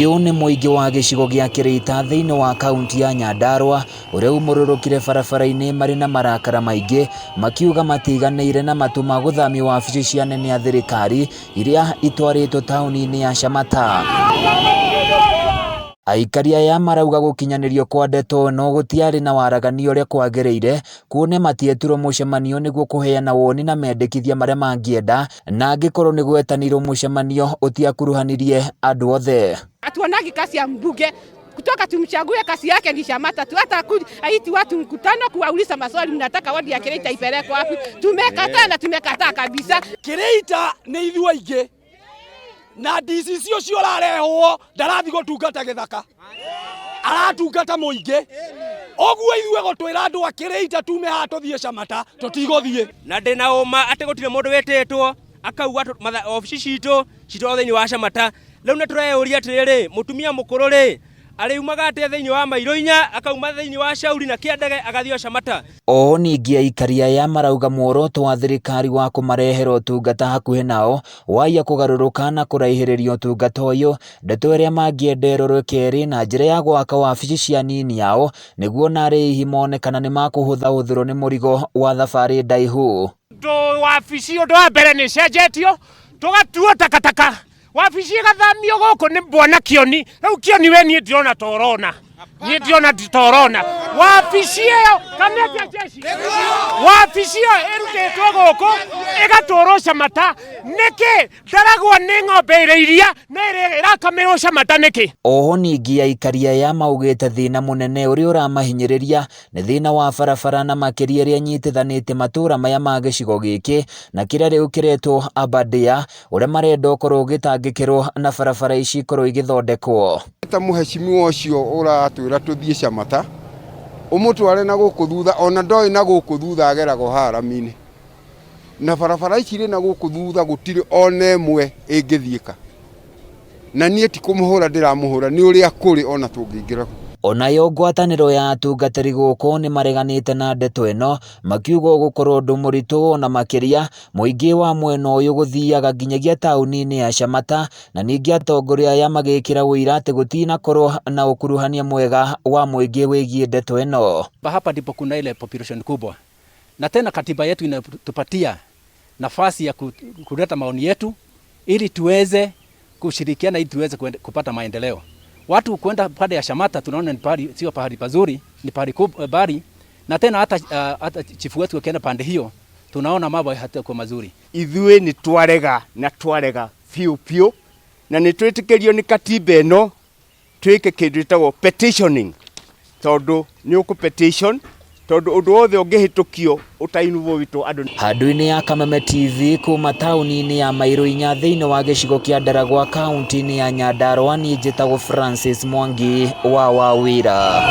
Ũyũ nĩ mũingĩ wa gĩcigo gĩa Kĩrĩita thĩinĩ wa kaunti ya Nyandarua ũrĩa umũrũrũkire barabara-inĩ marĩ na marakara maingĩ makiuga matiganĩire na matũ ma gũthamio wabici cia nene a thirikari iria itwarĩtwo taũni-inĩ ya Shamata. Aikari aya marauga gũkinyanĩrio kwa ndeto ĩno gũtiarĩ na waragania ũrĩa kwagĩrĩire kuona matietirwo mũcemanio nĩguo kũheana woni na mendekithia marĩa mangĩenda na angĩkorwo nĩ gwetanirwo mũcemanio ũtiakuruhanirie andũ othe. Hatuonagi kazi ya mbunge kutoka tumchague, kazi yake ni Shamata tu, hata haiti watu mkutano kuwauliza maswali, mnataka wadi ya Kireita ipelekwe wapi? Tumekataa na tumekataa kabisa. Kireita nĩ ithuĩ aingĩ na DCC ũcio ũrarehwo ndarathi gũtungata gĩthaka, aratungata mũingĩ. Ũguo ithuĩ gũtwĩra andũ a Kĩrĩita tume haha tũthiĩ Shamata, tũtigũthiĩ. Na ndĩna ũma atĩ gũtirĩ mũndũ wĩtĩtwo akauga obici citũ citwarwo thĩinĩ wa Shamata. Rĩu nĩ tũreyũria atĩrĩrĩ, mũtumia mũkũrũ rĩ arĩumaga atĩa thĩinĩ wa mairo inya, akauma thĩinĩ wa Shauri na Kĩandege agathiĩ o Shamata? Oho ningĩ aikari aya marauga muoroto wa thirikari wa kũmarehera ũtungata hakuhĩ nao waiya kũgarũrũka na kũraihĩrĩria ũtungata ũyũ, ndeto ĩrĩa mangĩenda ĩrorwo kerĩ na njĩra ya gwaka wabici cia nini yao nĩguo narĩ hihi mone kana nĩmakũhũthahũthĩrwo nĩ mũrigo wa thabarĩ ndaihu. Wabici ũndũ wa mbere nĩ cenjetio tũgatuo takataka, wabici ĩgathamio gũkũ nĩ bwana Kioni. Rĩu Kioni we niĩ ndirona ta ũrona, niĩ ndirona ta ũrona wabici ĩyo kana atĩa jeshi, wabici ĩyo ĩrutĩtwo gũkũ ĩgatwarwo Shamata nĩkĩ? Ndaragwa nĩ ng'ombe ĩrĩ iria na ĩrakamĩrwo Shamata nĩkĩ? Oho ningĩ aikari aya maugĩte thĩna mũnene ũrĩa ũramahinyĩrĩria nĩ thĩna wa barabara na makĩria ĩrĩa ĩnyitithanĩtie matũra maya ma gĩcigo gĩkĩ na kĩrĩa rĩu kĩretwo Aberdare, ũrĩa marenda ũkorwo ũgĩtangĩkĩrwo na barabara ici ikorwo igĩthondekwo. Ta mũhecimiwa ũcio ũratwĩra tũthiĩ Shamata ũmũtware na gũkũ thutha, ona ndoĩ na gũkũ thutha ageragwo haha rami-inĩ, na barabara ici irĩ na gũkũ thutha gũtirĩ ona ĩmwe ĩngĩthiĩka, na niĩ ti kũmũhũra ndĩramũhũra, nĩ ũrĩa kũrĩ ona tũngĩingĩra. Onayo ngwatanĩro ya atungatĩri gũkũ nĩ mareganĩte na ndeto ĩno makiuga ũgũkorwo ũndũ mũritũ ona makĩria mũingĩ wa mwena ũyũ gũthiaga nginyagia taũni-inĩ ya Shamata, na ningĩ atongoria aya magĩkĩra ũira atĩ gũtinakorwo na ũkuruhania mwega wa mũingĩ wĩgiĩ ndeto ĩno. Hapa ndipo kuna ile population kubwa, na tena katiba yetu inatupatia nafasi ya kuleta maoni yetu ili tuweze kushirikiana ili tuweze kupata maendeleo. Watu kwenda pande ya Shamata tunaona ni pahali, sio pahali pazuri, ni pahali bari, na tena hata chifu wetu akienda pande hiyo tunaona mambo hayatakuwa mazuri. Ithuĩ nĩ twarega na twarega biũ biũ, na nĩ twĩtĩkĩrio nĩ katiba ĩno twĩke kĩndũ gĩtagwo petitioning, tondũ nĩ ũkũ petition, tondũ ũndũ wothe ũngĩhĩtũkio ũtainuvwo witũ andũ. Handũ-inĩ ya Kameme TV kuma taũni-inĩ ya Mairũ inya thĩinĩ wa gĩcigo kĩa Ndaragwa kaunti-inĩ ya Nyandarua, niĩ njĩtagwo Francis Mwangi wa Wawira.